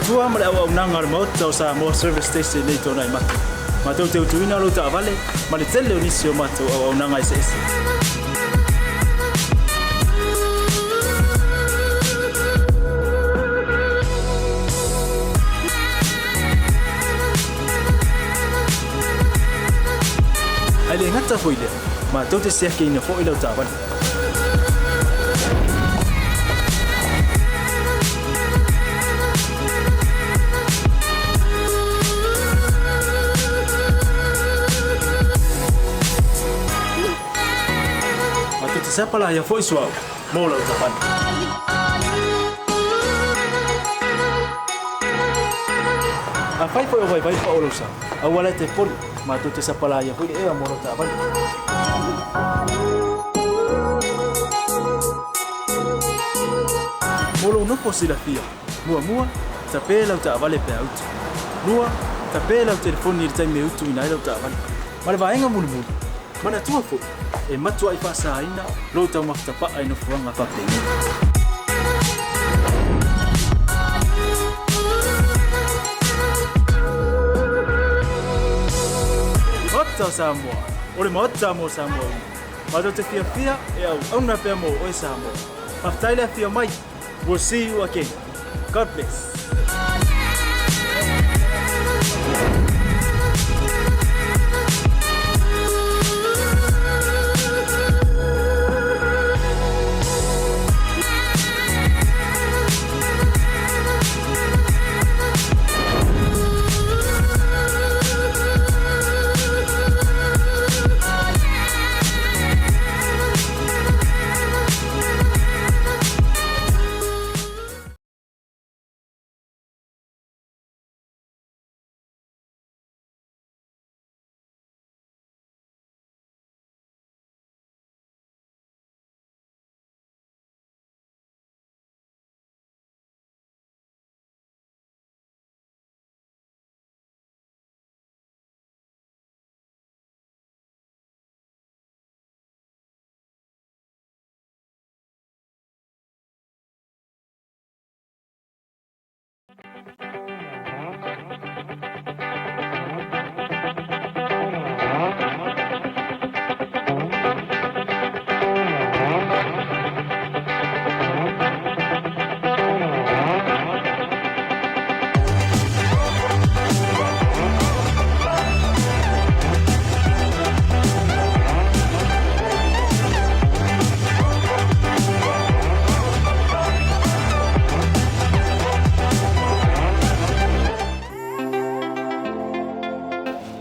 tautua ma le auaunaga a le Maota o Samoa Service Station nei Tuanaimato. Matou te utuina lou taavale ma le tele o nisi o matou auaunaga eseese. Ae le gata foi i lea, matou te siakiina foi lau taavale. Matou te sapalaia foi suauu mo lau taavale. Afai foi o vaivai pao lou sa, aua la e te poli, matou te sapalaia foi le ea mo lau taavale. Mo lou nofo silafia, muamua, tape lau taavale pe a utu. Lua, tape lau telefoni i le taimi e utuina ai lau taavale. Ma le vaega mulimuli, manatua foi, e matuai faasaina lou taumafa tapaa i nofoaga faapenei. Maota o Samoa, o le Maota mo Samoa uma. Matou te fiafia e auauna pea mo oe Samoa. Faafetai le afio mai. We'll see you again. God bless.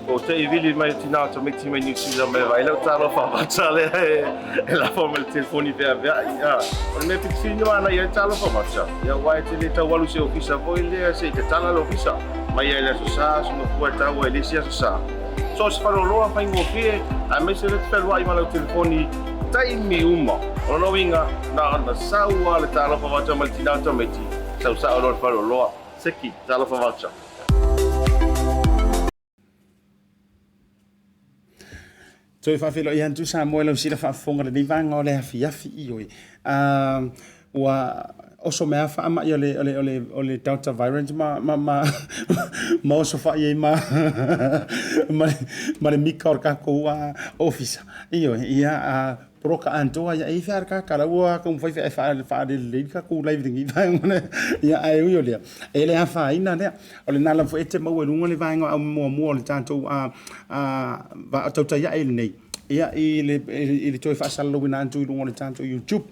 O te i vili mai tina o tamaiti mai New Zealand mai vai lau talofa vata lea e, e lafo mai le telefoni veaveai. Ah, o le mea pitofili no ana ia talofa vata. Ia wai te le tau alu se ofisa foi lea se i tatala le ofisa. Mai ai le aso sa, aso mafua e tau ai le isi aso sa. So se faleoloa faigofie, aemaise le te fealuai ma lau telefoni taimi uma. O lona uiga, na ona sau lava le talofa voucher ma le tina o tamaiti, sau sao loa le faleoloa. Seki, talofa voucher. Toe faafeiloai atu Samoa i lau sila faafofoga lenei vaega o le afiafi ioe. Ua oso mai lava faamai o le, o le, o le, o le Delta variant ma, ma, ma, ma oso fai ai ma, ma, ma le mika o le tatou ofisa. Ioe, ia, poloka atoa, ia e i fea le kakala, ua taumafai e faalelelei le tatou live i lenei vaega. Ia, ae ui o lea, e le afaina lea. O lena lava foi e te maua i luga le vaega muamua o le tatou tautai ae lenei, ia, i le toe faasalalauina atu i luga o le tatou YouTube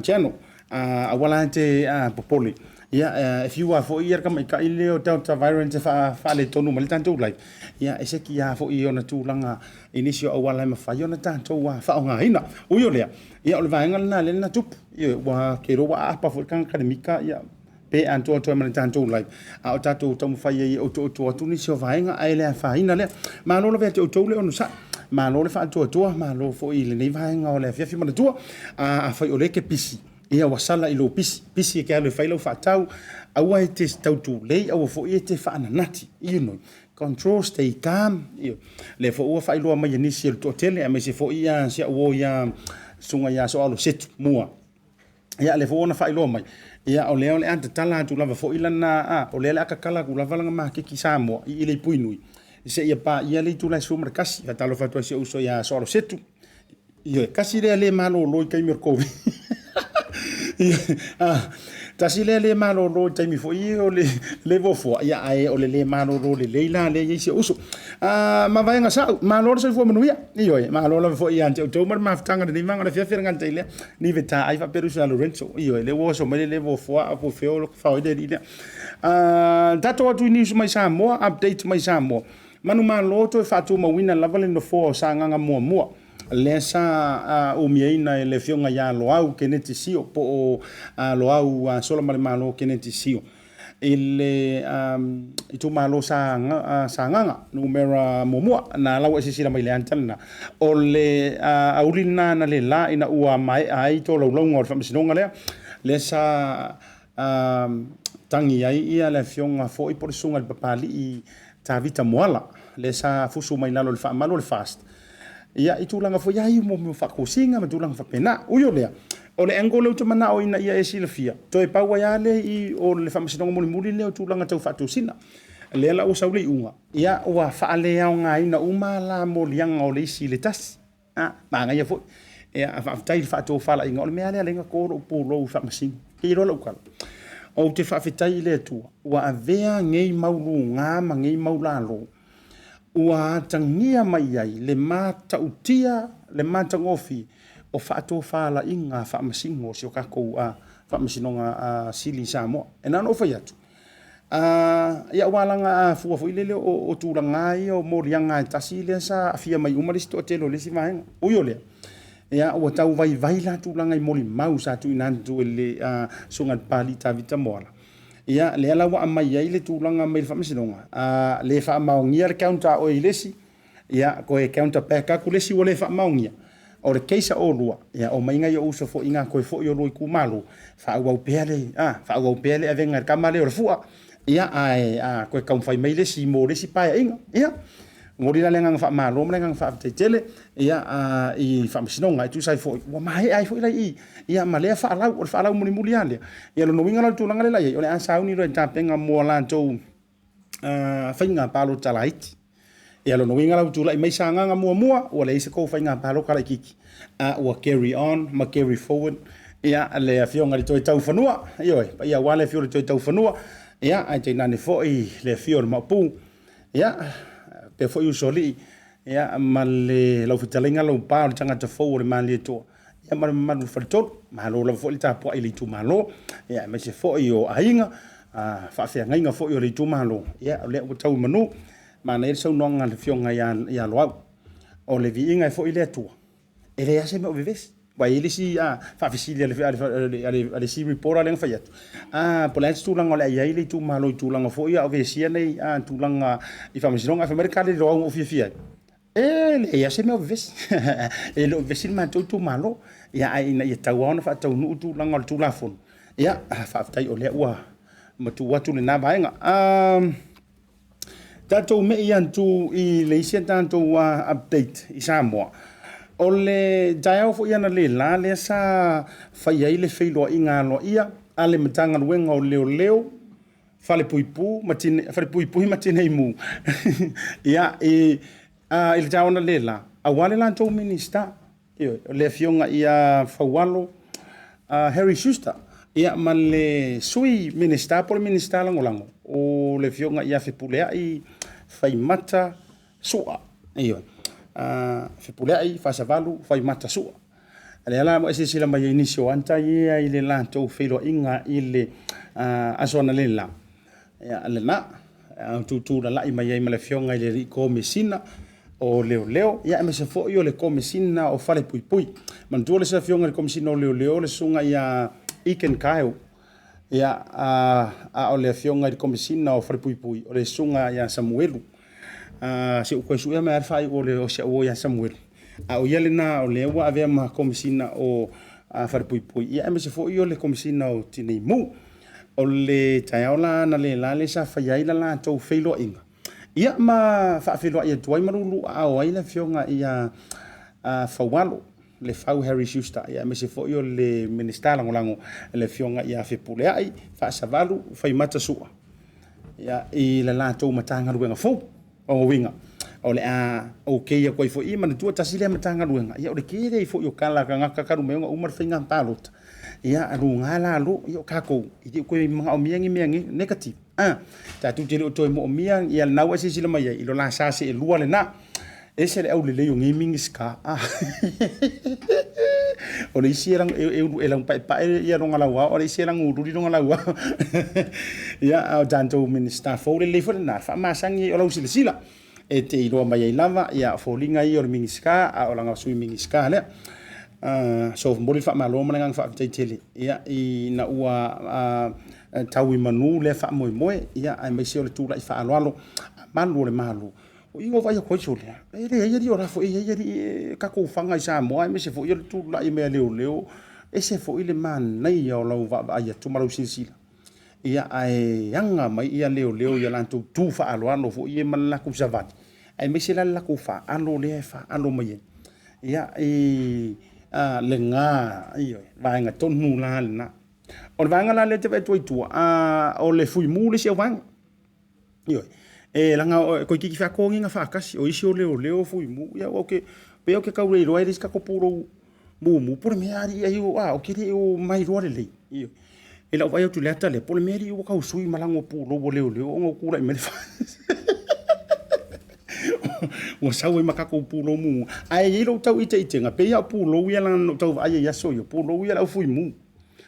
channel. Aua la e te popole. Ia, e fiu lava foi le tamaitai lea o Delta Variant e faaletonu mai le tatou live, ia, e seki lava foi i ona tulaga i nisi o auala e mafai ona tatou faaaogaina. Ui o lea, ia, o le vaega lena lea na tupu. Ioe, ua ke iloa ua aapa foi le tagata i le mika, ia, pe atoatoa ai ma le tatou live, a o tatou taumafai ai e otooto atu nisi o vaega, ae le afaina lea. Malo lava ia te outou le onosai, malo le faatoatoa, malo foi i lenei vaega o le afiafi. Manatua, afai o lea e te pisi, ia ua sala i lou pisi, pisi e te alu e fai lau faatau, aua e te tautulei, aua foi e te faananati, you know, control, stay calm. Ia, lea foi ua faailoa mai e nisi o le toatele, aemaise foi si au uo ia Susuga ia Soaolo Setu Mua. Ia, lea foi ua ona faailoa mai, Ia, o lea o le a tatala atu lava foi lana, a, o lea o le a tatala atu lava lana maketi i Samoa i i le Ipui Nui seia paia le itula e 11. Faatalofa atu ai i si ou uso ia Soalosetu. Ioe, tasi lea le malolo i taimi o le Covid. Ah, tasi lea le malolo i taimi foi o le le fuafua, ia ae o le le malolo lelei la lea e i ai si ou uso. Ah, ma vaega sa'u, malo le soifua manuia. Ioe, malo lava foi ia te outou ma le mafutaga i lenei vaega o le afiafi e le gata i lea, ni vetā'ai ai faapea le uso ia Lorenzo. Ioe, lea ua oso mai le le fuafua a o fea o fao ai le alii lea. Ah, tatou atu i news mai Samoa, update mai Samoa. Manumalo toe faatumauina lava le nofoa o Sagaga Muamua lea sa umiaina e le Afioga ia Loau Keneti Sio po o Loau Solamalemalo Keneti Sio i le itumalo Sagaga numera muamua. Na ala ua e silasila mai i le ata lena, o le auli lena na lela ina ua maea ai tolaulauga o le faamasinoga lea, lea sa tagi ai ia le afioga foi po o le susuga i le Papalii Tavita Moala, lea sa fusu mai lalo o le faamalu o le FAST, ia i tulaga foi ia mo faatosina ma tulaga faapena. Ui o lea, o le angle lea ou te manao ina ia e silafia, toe pau ai lava lea i o le faamasinoga mulimuli lea o tulaga tau faatosina. Lea la ua sau le iuga, ia ua faaleaogaina uma la moliaga o le isi i le tasi. A, manaia foi. Ia, faafetai i le faatofalaiga. O le mea lea e ala ai ona to lou pulou i faamasino. E iloa lau tala. Ou te faafetai i le Atua ua avea nei mau luga ma nei mau lalo ua atagia mai ai le matautia, le matagofie o faatofalaiga a faamasino o si o tatou Faamasinoga Sili i Samoa. E na ona ou fai atu, ia aua leaga a fua foi lele o tulaga ia o moliaga e tasi lea sa aafia mai uma le isi toatele o le isi vaega. Ui o lea, ia ua tau vaivai la tulaga i molimau sa tuuina atu e le Susuga i le Papalii Tavita Moala. Ia lea la ua aumai ai le tulaga mai le Faamasinoga, a le faamaonia le counter a oe i le isi, Ia, toe counter back atu le isi ua le faamaonia. O le case a oulua, ia omai nai ou uso foi ina toe foi i olua itumalo, faaauau pea le, a, faaauau pea le avega e le tama lea o le fua, ia, ae, a, toe taumafai mai le isi mo le isi paeaiga. Ia, momoli la le agaga faamalo ma le agaga faafetai tele, ia, a, i Faamasinoga e tusa ai foi, ua maea ai foi la i i, ia, ma lea faalau, o le faalau mulimuli lava lea. Ia, o lona uiga la o le tulaga lea la i ai, o le a sauni loa e tapena mo a latou faiga palota laiti. Ia lona uiga la ua tulai mai Sagaga muamua, ua leai se tou faiga palota laitiiti, a ua carry on ma carry forward ia le afioga i le Toetaufanua, ioe, paia aua le afio o le Toetaufanua, ia ae tainane foi le afio o le Maopu, ia faapea foi Usoalii, ia ma le lau fetalaiga Laupa o le tagata fou o le Malietoa, ia ma le mamalu o le Faletolu. Malo lava foi le tapuai i le itumalo, ia aemaise foi o aiga, faafeagaiga foi o le itumalo, ia o lea ua tau i manu. Manaia le saunoaga a le Afioga ia Loau, o le viiga e foi i le Atua, e leai lava se mea o vevesi. Aua e i ai le isi faafesili a le isi reporter lea na fai atu, po o le a se tulaga o le a i ai le itumalo i tulaga foi ia a o vesia nei tulaga i faamasinoga. Ae fai mai le tali a Loau na ou fiafia ai, E leai lava se mea o vevesi. E le o vevesi le matou itumalo. Ia, ae ina ia tau lava ona faataunuu tulaga o le Tulafono, ia, faafetai o lea ua matuu atu lena vaega. Tatou me'i atu i le isi a tatou update i Samoa. O le taeao foi analeila lea sa fai ai le feiloaiga aloaia a le Matagaluega o Leoleo, Falepuipui ma Falepuipui ma Tineimu ia i i le taeao analeila aua le latou Minisita, ioe, o le Afioga ia Faualo Harry Schuster ia ma le Sui Minisita po o le Minisita Lagolago o le Afioga ia Fepuleai Faimata Su'a, ioe, Fepuleai Fasavalu Faimata Su'a. O lea la ua e silasila mai ai i nisi o ata ia i le latou feiloaiga i le aso analeila, ia lena, tuutuulalai mai ai ma le Afioga i le Alii Komesina o Leoleo, ia aemaise foi o le Komesina o Falepuipui. Manatua le Afioga i le Komesina o Leoleo, le Susuga ia Egan Kyle, ia, a o le Afioga i le Komesina o Falepuipui, o le Susuga ia Samuelu. Se i ou toe suea mai lava le faaiu o si au uo ia Samuelu, a o ia lena o lea ua avea ma Komesina o Falepuipui, ia aemaise foi o le Komesina o Tinei Mu. O le taeao la analeila lea sa faia ai la latou feiloaiga, ia ma faafeiloai atu ai ma luuluuaao ai le Afioga ia Faualo. Lefau Harry Schuster, ia aemaise foi o le Minisita Lagolago le Afioga ia Fepuleai Faasavalu Faimata Sua, ia i le latou Matagaluega fou. O uiga, o le a okay aku ai foi i manatua tasi lea Matagaluega, ia o le tele ai foi o kala a tagata talu mai ona uma le faiga palota, ia luga lalo, ia o tatou, e le o toe manaomia ni mea negative. Tatou te le o toe moomia ia lena ua e silasila mai ai i lo la sa seelua lena. Ese le aulelei o nei Minisita. O le isi e laupaepae ia lona lauao, o le isi e lagululi lona lauao. Ia, a o tatou Minisita fou, lelei foi lena, faamasani o lau silasila e te iloa mai ai lava ia foliga ia o le Minisita, a o lana Sui Minisita lea. So momoli le faamalo ma le agaga faafetai tele ia ina ua tau i manu lea faamoemoe, ia aemaise o le tulai faaaloalo a malu o le Malo. O i na ou vaai atu ai sole, e leai alii o la foi e i ai alii tatou fana i Samoa aemaise foi o le tulai mai a leoleo, ese foi le manaia o lau vaavaai atu ma lau silasila. Ia ae aga mai ia leoleo i a latou tu faaaloalo foi ia ma le latou savali, aemaise la le latou faalo lea e faalo mai ai. Ia i lena vaega tonu la lena. O le vaega la lea e te vaai atu ai i tua, o le Fuimu le isi auvaega. Ioe. E leaga toeitiiti faatogiga faatasi, o isi o leoleo Fuimu, ia ou te, pei ou te tau le iloa e leai se tatou pulou mumu, po o le mea alii ai ou te le o mailoa lelei. Ioe. I lau vaai atu i le ata lea, po o le mea alii ua tau sui ma lago pulou o leoleo ona ua tulai mai le ua sau ai ma tatou pulou mumu. Ae i ai lou tau iteitega, pei lava o pulou ia leaga na ou tau vaai ai i aso ia, pulou ia o le au Fuimu.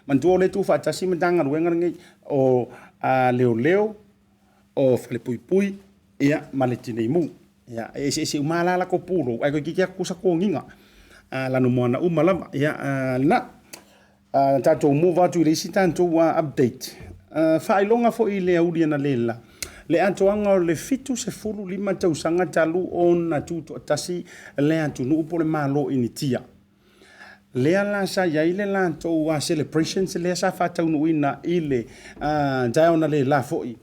Manatua o lea e tuufaatasi Matagaluega lenei o Leoleo, o Falepuipui, ia ma le Tineimu. Ia, e eseese uma lava la latou pulou, ae toeitiiti lava tutusa toniga lanumoana uma lava. Ia, lena. Tatou move atu i le isi tatou update. Faailoga foi i le auli analeila, le atoaga o le 75 tausaga talu ona tutoatasi le atunuu po o le Malo Initia. Lea la sa i ai le latou celebrations lea sa faataunuuina i le taeao analeila foi.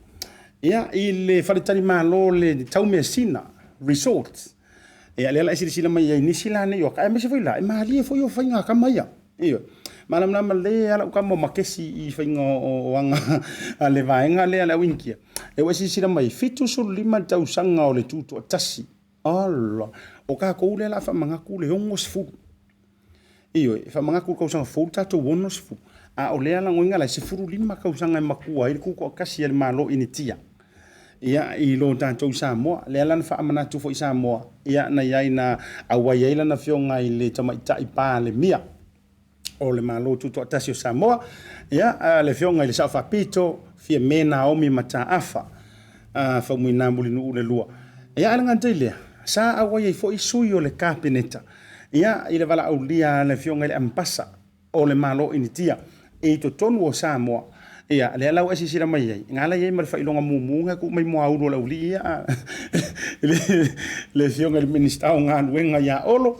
Ia, i le faletalimalo le Taumeasina Resort. Ia, lea la e silasila mai ai nisi la nei o ata, aemaise foi la, e malie foi o faiga a tama ia. Ioe. Malamalama lelei lava lau tama o Makesi i faiga o aga a le vaega lea a le au Initia. Lea ua e silasila mai, 75 tausaga o le tutoatasi. Ala, o tatou lea o le a faamanatu le 60. Ioe, e faamanatu le tausaga fou le tatou 60. A o lea lagoiga la e 15 tausaga e matua ai le tutoatasi a le Malo Initia. Ia, i lo tatou Samoa. Lea la na faamanatu foi i Samoa, ia na i ai na auai ai lana afioga i le Tamaitai Palemia o le Malo Tutoatasi o Samoa, ia, le afioga i le Sao Faapito, Fiame Naomi Mataafa, Faumuina Mulinuu le lua. Ia, ae le gata i lea, sa auai ai foi sui o le Kapeneta, ia, i le valaaulia a le afioga i le Ambasa o le Malo Initia i totonu o Samoa. Ia, lea la ua e silasila mai ai, na ala i ai ma le faailoga mumu na tuu mai muaulu o le aualii ia, le afioga i le Minisita o Galuega ia Olo,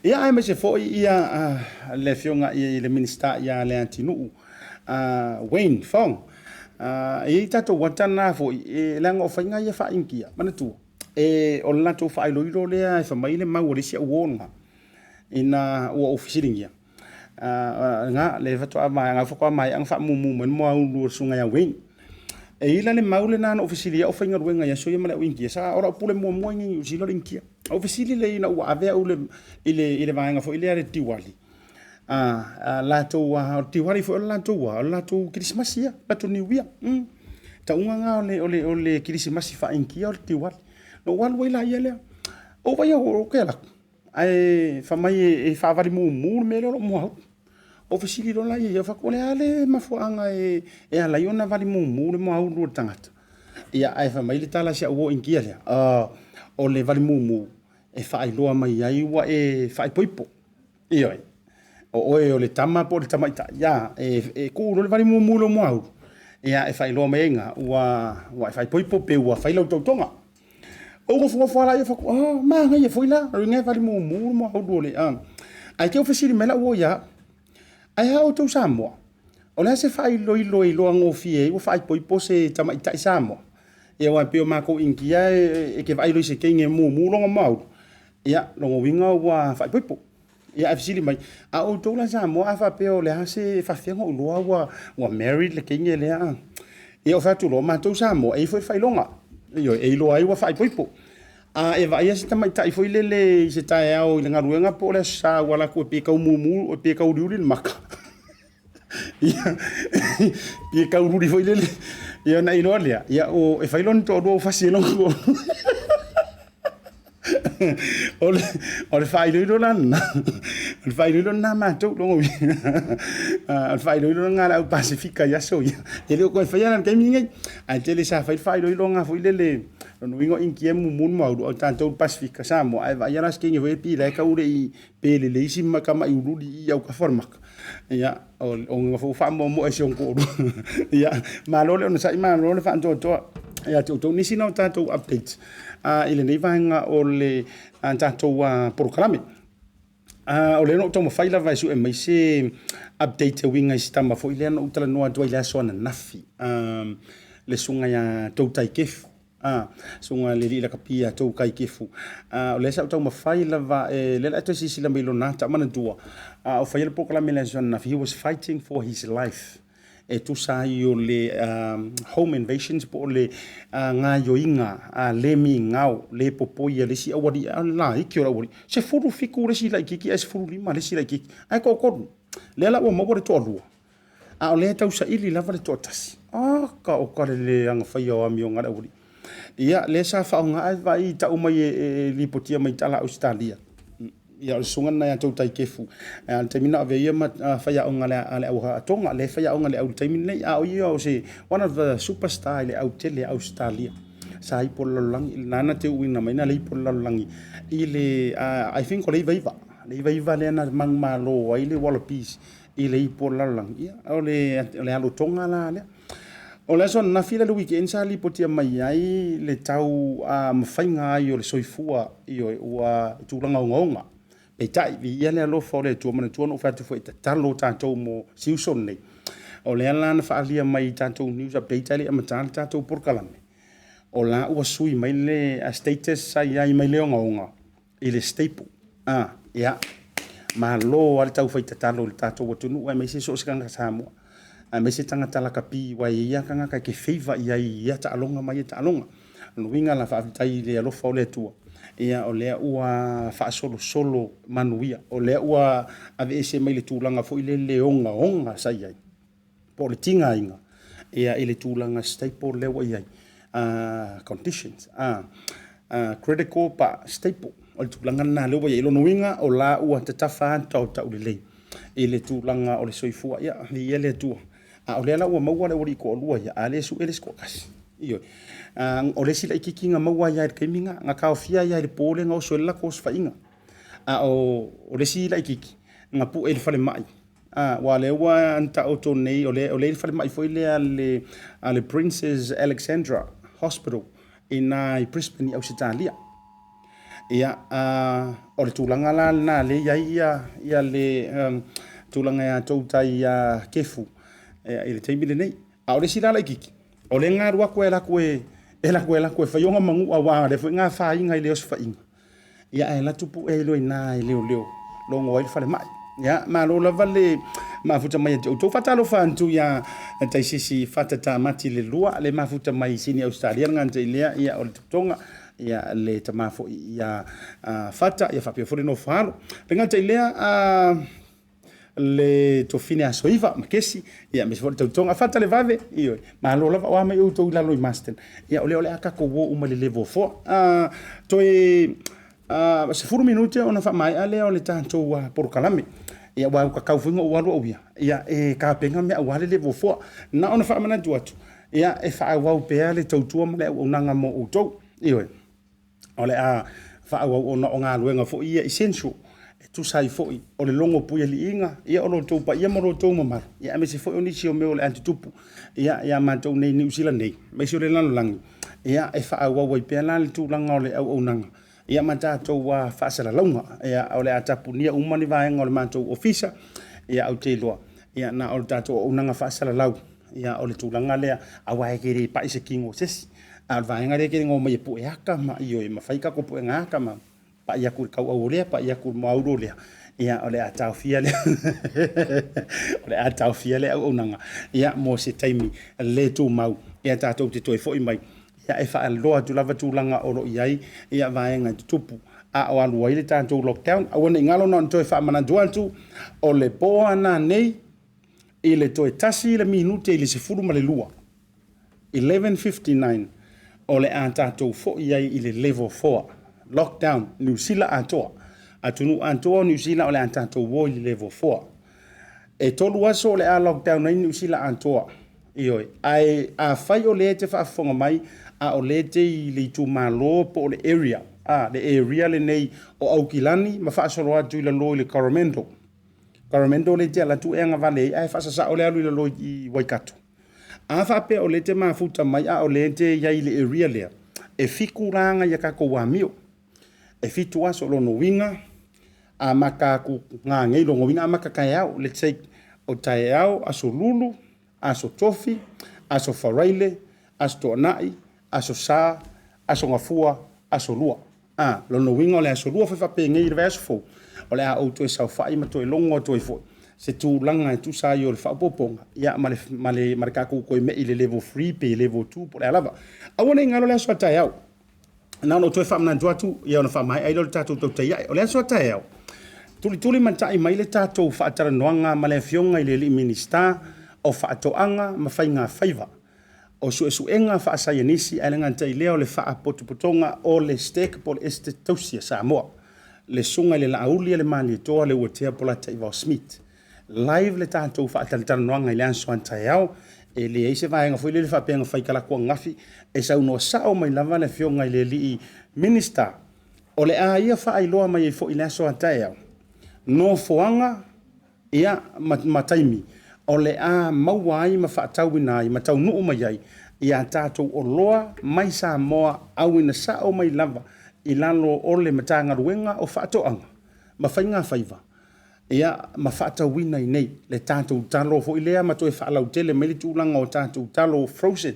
ia aemaise foi ia le afioga i le Minisita ia Leatinuu Wayne Fong. E i ai tatou ata na foi, leaga o faiga ia faa-Initia, manatua, o le latou faailoilo lea e fai mai le mau a le isi au uo lena, ina ua ou fesiligia, na, lea faatoa maea ona faamumu mai le muaulu o le susuga ia Wayne. E i ai la le mau lena na ou fesili ai a o faigaluega i aso ia ma le au Initia, sa o lau pule muamua i Niu Sila o le Initia. Ou fesili lea ina ua ave au i le vaega foi lea a le Diwali, latou o le Diwali foi o le latou o le latou Kerisimasi ia, latou Niu Ia. Tauga lena o le Kerisimasi faa-Initia o le Diwali. Na ou alu ai laia lea, ou vaai ou te alu atu, ae fai mai e faavali mumu le mea lea o lo o muaulu. Ou fesili loa la ia i ai, ou fai atu, o le a le mafuaaga e ala ai ona vali mumu le muaulu o le tagata? Ia, ae fai mai le tala a si au uo Initia lea, o le vali mumu e faailoa mai ai ua e faaipoipo. Ioe, o oe o le tama po o le tamaitai, ia, e tuu loa le vali mumu i lou muaulu, ia, e faailoa mai ai i ina ua e faaipoipo pe ua fai lau tautoga. Ou nofonofo lava laia fai atu, oh, manaia foi la, o lena e vali mumu le muaulu o le a. Ae te i ua fesili mai lau uo ia au, ae a outou Samoa? O le a se faailoilo e iloa gofie ai ua faaipoipo se tamaitai Samoa? Ia aua e pei o matou Initia e te vaai loa i se teine e mumu lona muaulu, ia, lona uiga ua faaipoipo. Ia ae fesili mai, a outou la Samoa a faapea o le a se faafefea ona ou iloa ua ua married le teine lea a? Ia ou fai atu loa, o matou Samoa e i ai foi le faailoga. Ioe, e iloa ai ua faaipoipo. A e vaaia se tamaitai foi lele i se taeao i le galuega po o le Aso Sa ua alu atu pei e tau mumu pei e tau uliuli le maka, ia, pei e tau uliuli foi lele, ia ona e iloa lea, ia e fai lona toalua ua fasi ai lona toalua. O le faailoilo la lena, o le faailoilo lena a matou, lona uiga, o le faailoilo lena a le au Pasefika i aso ia. E le o toe faia la i le taimi lenei, ae tele sa fai le faailoilo lena foi lele, lona uiga o Initia e mumu le maulu, a o tatou i le Pasefika, Samoa, a e vaaia la se teine foi lea pei la e tau le i pe lelei si tamai uliuli i i autafa o le maka, ia, o lona foi ua faamoemoe i si ona toalua. Ia, malo le onosai, malo le faatoatoa ia te outou. Nisi na o tatou updates i lenei vaega o le tatou polokalame. O lea na ou taumafai lava e sue mai se update e uiga i si tama foi lea na ou talanoa atu ai i le aso ananafi, le susuga ia Toutai Kefu. Susuga i le alii lakapi ia Toukai Kefu. O lea sa ou taumafai lava e, lea o le a toe silasila mai i lona ata. Manatua, a o faia le polokalame i le aso ananafi, he was fighting for his life e tusa ai o le home invasions po o le gaoioiga le migao, le popoi a le isi aualii, a o le laiti o le aualii, 17 le isi laitiiti ae 15 le isi laitiiti, ae toatolu. Lea la ua maua le toalua, a o lea e tausaili lava le toatasi. Oka oka le le agafaia o amioga a le aualii. Ia, lea sa faaaoga ae vaai i tau mai e lipotia mai i tala a Ausetalia. Ia, o le susuga lena ia Toutai Kefu. A o le taimi lena o avea ia ma faiaoga a le Au Atoga, lea e faiaoga i le au i le taimi lenei, a o ia o se one of the superstar i le autele a Ausetalia. Sa ipo i le lalolagi, lena na te uina mai na le ipo i le lalolagi i le, I think o le 99, le 99 lea na manumalo ai le Wallabies i le ipo o le lalolagi. Ia, o le alotoga la lea. O le aso ananafi la le weekend sa lipotia mai ai le tau mafaiga ai o le soifua, ioe, ua i tulaga ogaoga. Peitai, viia le alofa o le Atua, manatua na ou fai atu foi e tatalo tatou mo si uso lenei. O lea la na faaalia mai i tatou news update ae le i amata le tatou polokalame, o la ua sui mai le status sa i ai mai le ogaoga i le stable. A, ia, malo lava le taufai tatalo i le tatou atunuu aemaise so o se tagata Samoa, aemaise tagata lakapi, aua e i ai lava tagata e te favour i ai i ia taaloga ma ia taaloga. O lona uiga la, faafetai i le alofa o le Atua, ia o lea ua faasolosolo manuia, o lea ua aveese mai le tulaga foi lele ogaoga sa i ai, po o le tigaina ia i le tulaga stable lea ua i ai, conditions, critical but stable. O le tulaga lena lea ua i ai. O lona uiga o la ua tatafa ata o taulelei i le tulaga o le soifua. Ia, viia le Atua. A o lea la ua maua le aualii toalua ia, a lea e sue le isi toatasi. Ioe. O le isi laitiiti na maua ai lava i le taimi lena, na taofia ai lava i le po lea na oso ai le latou osofaiga. A o le isi laitiiti, na pue i le falemai. Aua o lea ua taoto nei, o lea e i le falemai foi lea a le Princess Alexandra Hospital i ina i Brisbane i Ausetalia. Ia, o le tulaga la lena lea e i ai ia le tulaga ia Toutai ia Kefu i le taimi lenei. A o le isi la laitiiti, o lea na alu atu e alu atu e alu atu e alu atu e fai ona manua aua o lea foi na afaina i le osofaiga. Ia ae alu atu pue ai loa i ina e leoleo logo ai le falemai. Ia, malo lava le mafuta mai ia te outou. Faatalofa atu ia Taisisi Fata Tamati le lua, le mafuta mai i Sini Ausetalia le gata i lea, ia o le totoga, ia le tama foi ia Fata, ia faapea foi le nofo alo. Le gata i lea, le tofine Asoiva ma Kesi, ia aemaise foi le tautoga Fata le vave, ioe, malo lava, o a mai outou i lalo i Marsden. Ia o lea o le a tatou o uma i le level 4. Toe 10 minute ona faamaea lea o le tatou polokalame. Ia aua ua tatau foi ona ou alu au ia, ia e tapena mea aua le level 4. Na ona faamanatu atu, ia e faaauau pea le tautua ma le auaunaga mo outou. Ioe. O le a faaauau ona o galuega foi ia essential e tusa ai foi o le logo puialiiga, ia o lo outou paia ma lo outou mamalu, ia aemaise foi o nisi o mea o le a tutupu ia ia matou nei i Niu Sila nei, aemaise o le lalolagi, ia e faaauau ai pea la le tulaga o le auaunaga ia ma tatou faasalalauga. Ia o le a tapunia uma ni vaega o le matou ofisa, ia ou te iloa ia na o le tatou auaunaga faasalalau, ia o le tulaga lea, aua e te le pai se tino o se isi. A o le vaega lea e te omai e pue ata ma ioe ma fai tatou puega ata ma pai atu i le tauau o lea, pai atu i le moauro o lea. Ia, o le a taofia le o le a taofia le auaunaga, ia, mo se taimi le tumau, ia, tatou te toe foi mai, ia, e faailoa atu lava tulaga o lo o i ai, ia, vaega e tutupu a o alu ai le tatou lockdown. Aua ne i galo na ona toe faamanatu atu, o le po a nanei i le toe 1 le minute i le 12, 11:59, o le a tatou foi ai i le level 4 lockdown Niu Sila atoa, atunuu atoa o Niu Sila, o le a tatou o i le level 4. E 3 aso o le a lockdown ai Niu Sila atoa. Ioe, ae afai o lea e te faafofoga mai a o lea e te i le itumalo po o le area, a le area lenei o Aukilani ma faasolo atu i lalo i le Coromandel, Coromandel lea e te alu atu e agavale ai ae faasasao le alu i lalo i Waikato. A faapea o lea e te mafuta mai a o lea e te i ai i le area lea, e 7 la ia tatou amio. E 7 aso lona uiga, amata atu nanei, lona uiga amata taeao. Let's say o taeao, aso Lulu, aso Tofi, aso Faraile, aso Toanai, aso Sa, aso Gafua, aso Lua. A, lona uiga o le aso Lua foi faapenei i le vaiaso fou, o le a ou toe saofai ma toe logo atu ai foi se tulaga e tusa ai o le faaopoopoga, ia, ma le, ma le, ma le tatou toe me'i i le level 3 pe level 2 po o le a lava. Aua ne i galo le aso a taeao. Na ona ou toe faamanatu atu, ia ona faamaea ai lea o le tatou tautai ae. O le aso a taeao, tulituli matai mai le tatou faatalanoaga ma le afioga i le alii Minisita o Faatoaga ma Faiga Faiva, o Suesuega Faasaienisi, ae le gata i lea o le Faapotopotoga o le STEC po o le Esetete Tausi a Samoa, le Susuga i le Laauli a le Malietoa Leuatea Polataivao Smith. Live le tatou faatalatalanoaga i le aso a taeao. E leai se vaega foi lele faapea na fai talaatu ananafi, e saunoa sao mai lava le afioga i le alii Minisita. O le a ia faailoa mai ai foi i le aso a taeao nofoaga, ia, ma taimi o le a maua ai ma faatauina ai ma taunuu mai ai ia tatou oloa mai Samoa, auina sao mai lava i lalo o le Matagaluega o Faatoaga ma Faiga Faiva, ia, ma faatauina i nei le tatou talo foi lea ma toe faalautele mai le tulaga o tatou talo frozen.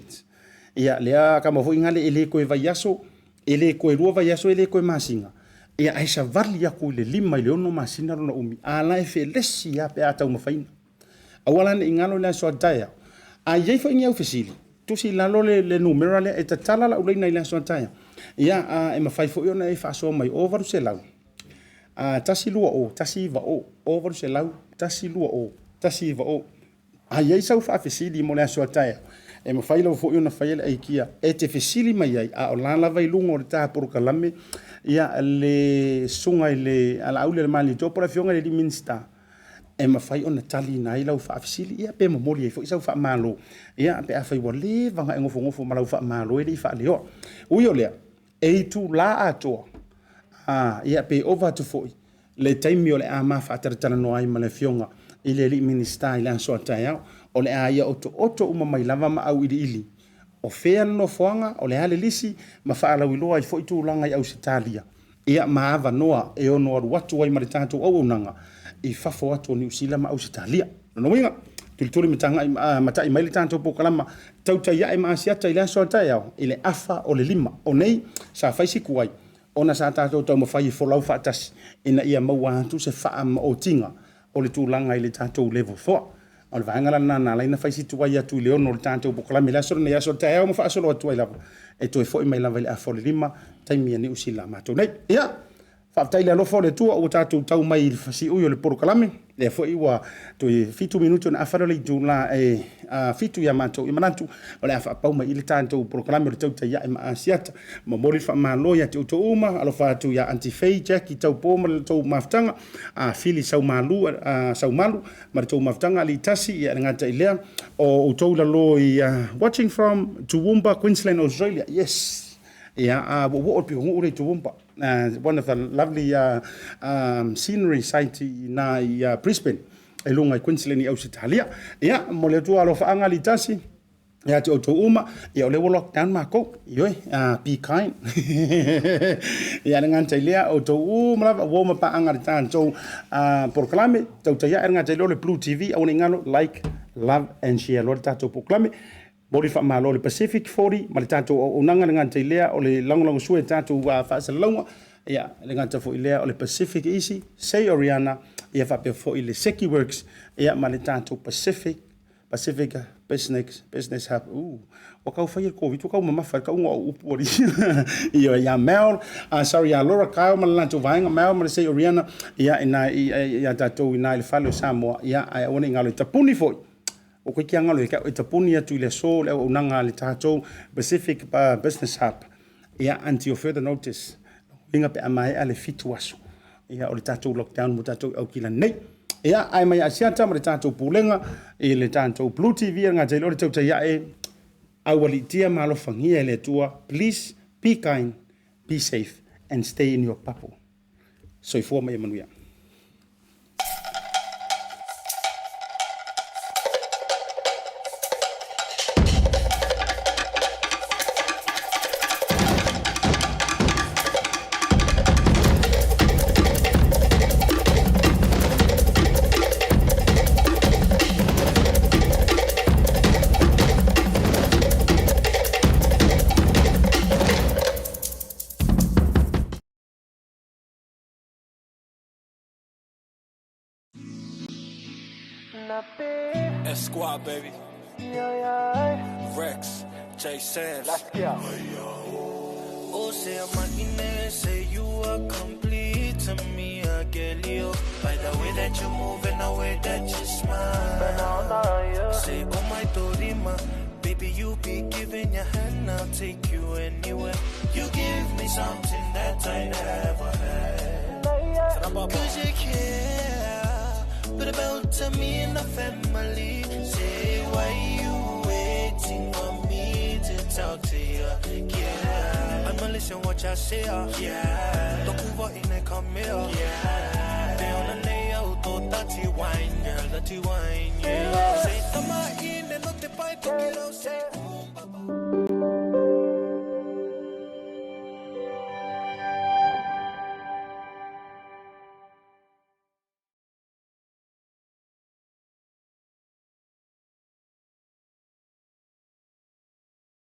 Ia, lea kama foi ngale e le toe vaiaso, e le toe 2 vaiaso, e le toe masina, ia, ae savali atu i le 5 i le 6 masina lona umi, a la e felesi lava pe a taumafaina. Aua la ne i galo i le aso a taeao. A i ai foi ni au fesili, tusi i lalo le numera lea e tatala lau laina i le aso a taeao. Ia, a e mafai foi ona e faasoa mai o 800 120 190, o 800 120 190. A i ai sau faafesili mo le aso a taeao, e mafai lava foi ona faia le aikia e te fesili mai ai, a o la lava i luga o le ta polokalame, ia, le susuga i le Laauli a le Malietoa po o le afioga i le alii Minisita, e mafai ona taliina ai lau faafesili, ia, pe momoli ai foi sau faamalo, ia, pe afai ua leva ona e nofonofo ma lau faamalo e le i faaleoa. Ui o lea, e itula atoa, ia, pe ova atu foi le taimi o le a ma faatalatalanoa ai ma le afioga i le alii Minisita i le aso a taeao. O le a ia otooto uma mai lava ma auiliili o fea le nofoaga, o le a le lisi, ma faalauiloa ai foi tulaga i Ausetalia, ia, ma avanoa e ono alu atu ai ma le tatou auaunaga i fafo atu o Niu Sila ma Ausetalia. Lona uiga, tulituli matai mai le tatou polokalama tautai ae ma Asiata i le aso a taeao i le 4:30. O nei sa fai si tuai ona sa tatou taumafai e folau faatasi ina ia maua atu se faamaotiga o le tulaga i le tatou level 4. O le vaega la lena na ala ai ona fai si tuai atu i le 6 o le tatou polokalame i le aso lenei, aso taeao, ma faasolo atu ai lava e toe foi mai lava i le 4:30 taimi a Niu Sila matou nei. Ia, faafetai i le alofa o le Atua ua tatou tau mai i le fasiui o le polokalame. Lea foi ua toe 7 minute ona afa lea o le itula e 7 ia matou i manatu o le a faapau mai i le tatou polokalame o le tautai ae ma Asiata. Momoli le faamalo ia te outou uma, alofa atu ia Aunty Faye, Jackie Taupo ma le tou mafutaga, a Fili Saumalu, Saumalu ma le tou mafutaga alii tasi, ia le gata i lea o outou lalo i watching from Toowoomba, Queensland, Australia. Yes. Ia, ua oo le pitonuu lea i Toowoomba. One of the lovely scenery site i na i Brisbane, i luga i Queensland i Ausetalia. Ia, mo le Atua alofaaga alii tasi, ia te outou uma, ia o lea ua lockdown makou, ioe, be kind. Ia le gata i lea, outou uma lava, ua uma paaga le tatou polokalame, tautai ae le gata i lea o le Blue TV, aua ne i galo, like, love and share loa le tatou polokalame. Momoli faamalo i le Pacific 40 ma le tatou auaunaga, le gata i lea o le lagolagosua i tatou faasalalauga. Ia, e le gata foi i lea, o le Pacific Easy, Sei Oriana, ia faapea foi le Seki Works, ia ma le tatou Pacific, Pacific Business, Business Hub. Ua kau faia le Covid, ua kau mamafa i le kauga o au upu alii. Ioe, ia Mel, sorry, ia Laura Kyle ma le latou vaega, Mel ma le Sei Oriana, ia ina ia tatou ina i le fale o Samoa, ia ae aua ne i galo i tapuni foi. O koe kia galo e tapuni atu i le aso le auaunaga a le tatou Pacific Business Hub. Ia, until further notice, uiga pe a maea le 7 aso, ia o le tatou lockdown mo tatou i Aukila nei. Ia, ae mai Asiata ma le tatou pulega i le tatou Blue TV a le Gata i le tautai ae aualiitia ma alofagia e le Atua. Please be kind, be safe and stay in your bubble. Soifua ma ia manuia. S Squad, baby. Rex, J Sam's. Let's go. Oh, say I'm say you are complete to me, I get you. By the way that you move and the way that you smile. Say, oh my Dorima, baby, you be giving your hand, I'll take you anywhere. You give me something that I never had. Cause you care, but about to me and the family. Say, why you waiting for me to talk to you? Yeah, I'ma listen what I say. Yeah, don't move in and come here. Yeah, they on the nail, dirty wine, girl, dirty wine. Yeah, say, tama in and not the pipe, say,